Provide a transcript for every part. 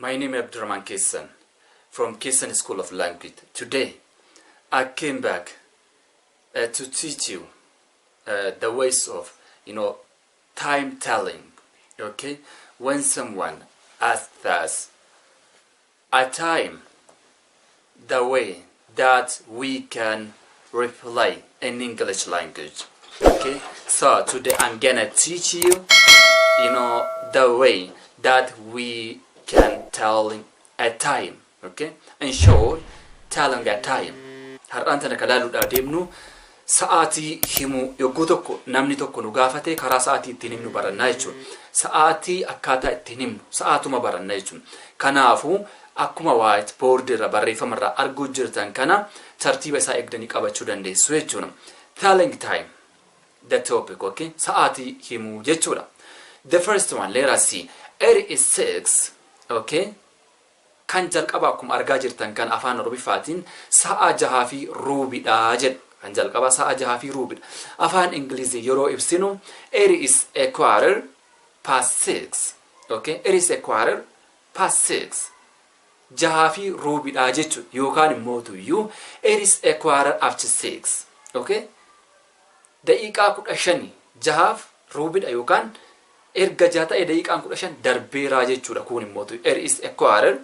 My name is Abdurrahman Kesan from Kesan School of Language. Today, I came back to teach you the ways of time telling. Okay? When someone asks us a time, the way that we can reply in English language. Okay? So today I'm gonna teach you the way that we can tell a time. Okay? In short, telling a time. Har'aan tana kan laaluudhaaf deemnu sa'aatii himuu yogguu tokko namni tokko nu gaafate karaa sa'aatii ittiin himnu barannaa jechuudha. Sa'aatii akkaataa ittiin himnu sa'aatuma barannaa jechuudha. Kanaafuu akkuma white board irra barreeffama irraa arguu jirtan kana tartiiba isaa eegdanii qabachuu dandeessu jechuudha. Telling time, the topic, okay? Sa'aatii himuu jechuudha. The first one, let us see. It is 6, okay? Kan jalqaba akkuma argaa jirtan kan afaan Oromiffaatiin sa'a 6:15dha jedha. Kan jalqaba sa'a 6:15dha. Afaan Ingilizii yeroo ibsinu it is a quarter past six. Okay? It is a quarter past six. 6:15dha jechuudha. Yookaan immoo tuyyuu it is a quarter after six. Okay? Daqiiqaa 15, 6:15dha yookaan erga 6 ta'e daqiiqaan 15 darbeeraa jechuudha. Kun immoo it is a quarter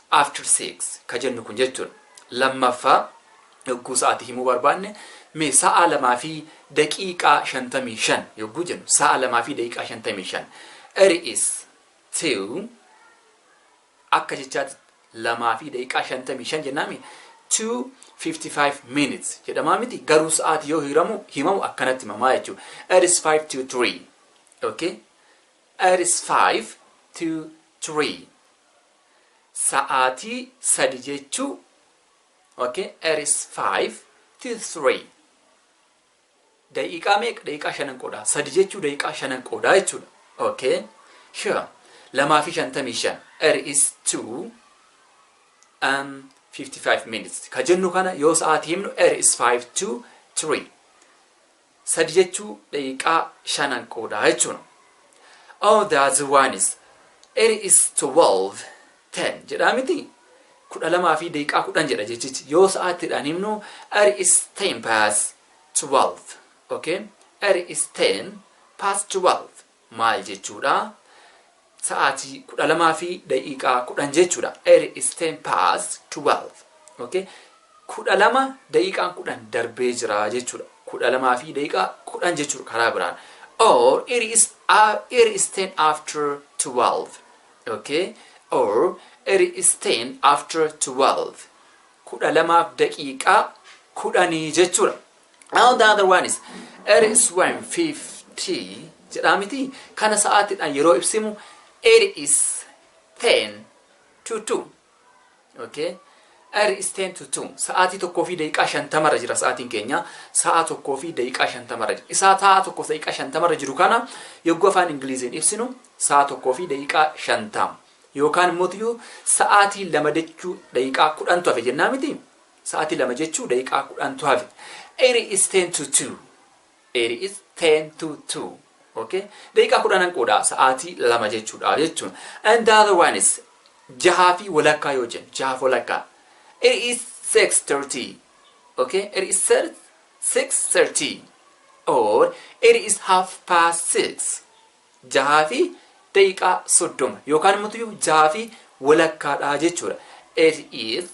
after six ka jennu kun jechuudha. Lammaffaa, yogguu sa'aatii himuu barbaanne mee sa'a 2:55 yogguu jennu, sa'a 2:55, it is two akka jechaatti 2:55 jennaami, 2:55 minutes jedhamaa miti, garuu sa'aatii yoo hiramu himamu akkanatti himamaa jechuudha. It is 2:55, okay? It is 2:55, sa'aatii 3 jechuu. Okay, it is 2:55. Daqiiqaa meeqa? Daqiiqaa shanan qoodaa. 3 jechuu daqiiqaa shanan qoodaa jechuudha. Okay, sure. 2:55, it is 2 and 55 minutes ka jennu kana yoo sa'aatii himnu it is 2:55, 3 jechuu daqiiqaa shanan qoodaa jechuudha. Oh, the other one is it is 12:10 jedhaa miti, 12:10 jedha jechichi. Yoo sa'aatiidhaan himnu it is 12:10. Okay, it is 12:10. Maal jechuudha? Sa'aatii 12:10 jechuudha. It is 12:10. Okay, 12 daqiiqaan 10 darbee jira jechuudha. 12:10 jechuudha karaa biraan. Or it is 12:10. Okay, or it is 12:10, 12:10 jechuudha. Now the other one is it is 1:50 jedhaa miti, kana sa'aatiidhaan yeroo ibsimu it is 1:50. Okay, it is 1:50. Sa'aatii 1:50rra jira sa'aatiin keenya. Sa'a 1:50rra jira. Isaa sa'a 1:50rra jiru kana yogguu afaan Ingiliziin ibsinu sa'a 1:50 yookaan immoo sa'aatii 2 jechuu daqiiqaa 10tu hafe jennaa miti, sa'aatii 2 jechuu daqiiqaa 10tu hafe. It is 1:50. It is 1:50. Okay, daqiiqaa 10n qoodaa sa'aatii 2 jechuudha jechuun. And the other one is 6:30 yoo jennu, 6:30, it is 6:30. Okay, it is 6:30 or it is 6:30, 6:30 yookaan immoo 6:30dha jechuudha. It is,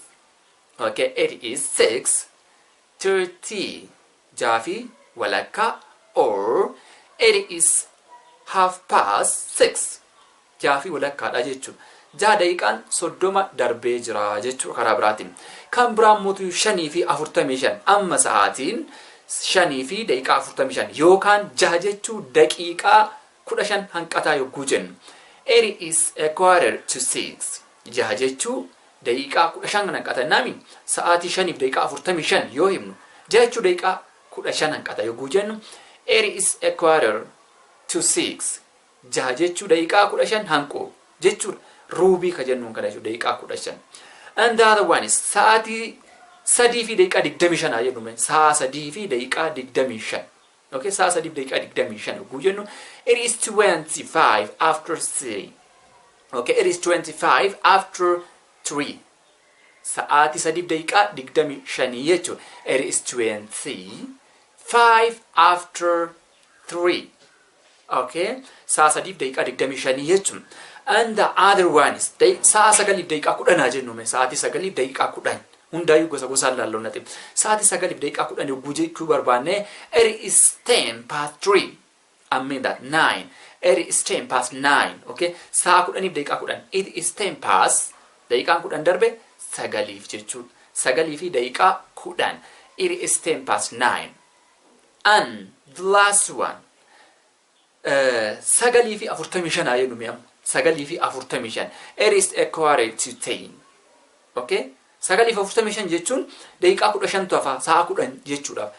okay, it is 6:30, 6:30, or it is 6:30, 6:30dha jechuudha. 6 daqiiqaan 30 darbee jira jechuudha karaa biraatiin. Kan biraan mootu 5:45. Amma sa'aatiin 5:45 yookaan 6 jechuu daqiiqaa 15 hanqataa yogguu jennu. It is a quarter to six. 6 jechuu daqiiqaa 15 kan hanqata naami, sa'aatii 5:45 yoo himnu, 6 jechuu daqiiqaa 15 hanqata yogguu jennu it is a quarter to six. 6 jechuu daqiiqaa 15 hanqoo jechuudha. Ruubii ka jennuun kana jechuudha, daqiiqaa 15. And the other one is sa'aatii 3:25 haa jennu, sa'a 3:25. Okay, sa'a 3:25 yogguu jennu it is 3:25. Okay, it is 25 after 3. Sa'aatii 3:25 jechuudha. It is 25 after 3. Okay, sa'a 3:25 jechuudha. And the other one is sa'a 9:10 jennu mee. Sa'aatii 9:10 hundaayyuu gosa gosaan laalloo nati. Sa'aatii 9:10 yogguu jechuu barbaanne, it is 10 past 3. I mean that 9. It is 10 past 9. Okay, sa'a 10:10. It is 10 past, daqiiqaan 10 darbe sagaliif jechuudha. 9:10. It is 10 past 9. And the last one, 9:45 haa jennu mi'am. 9:45. It is a quarter to 10. Okay? 9:45 jechuun daqiiqaa 15tu hafa sa'a 10 jechuudhaaf.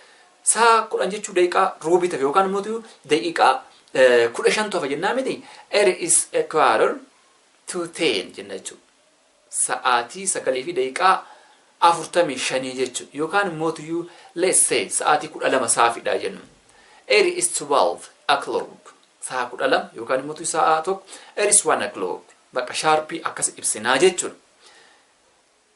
Sa'a 10 jechuun daqiiqaa ruubii tafe yookaan immoo daqiiqaa 15tu hafa jennaa miti. It is a quarter to 10 jenna jechuudha. Sa'aatii 9:45 jechuudha. Yookaan immoo tuyyuu, let's say, sa'aatii 12 saafidha jennu. It is 12 o'clock. Sa'a 12 yookaan immoo sa'a 1. It is 1 o'clock. Bakka sharpii akkas ibsinaa jechuudha.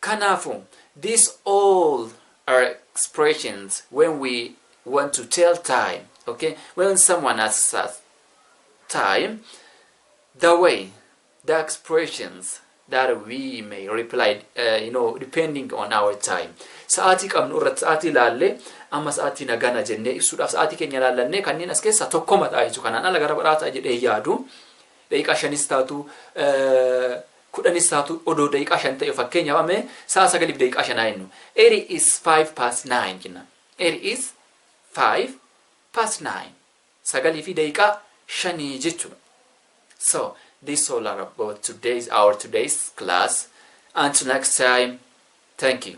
Kanaafuu, these all are expressions when we want to tell time. Okay, when someone asks us time, the way, the expressions that we may reply, depending on our time. Sa'aatii qabnu irratti sa'aatii ilaallee, amma sa'aatii nagana jennee ibsuudhaaf sa'aatii keenya ilaallannee kanneen as keessaa tokko mataa jechuudha. Kanaan ala gara badhaa ta'a jedhee yaadu. Daqiiqaa 5s taatu, 10s taatu, odoo daqiiqaa 5 ta'e, fakkeenyaaf amee sa'a 9:05 jennu. It is 9:05 jenna. It is 9:05. 9:05 jechuudha. So this all are about today's our today's class. Until next time, thank you.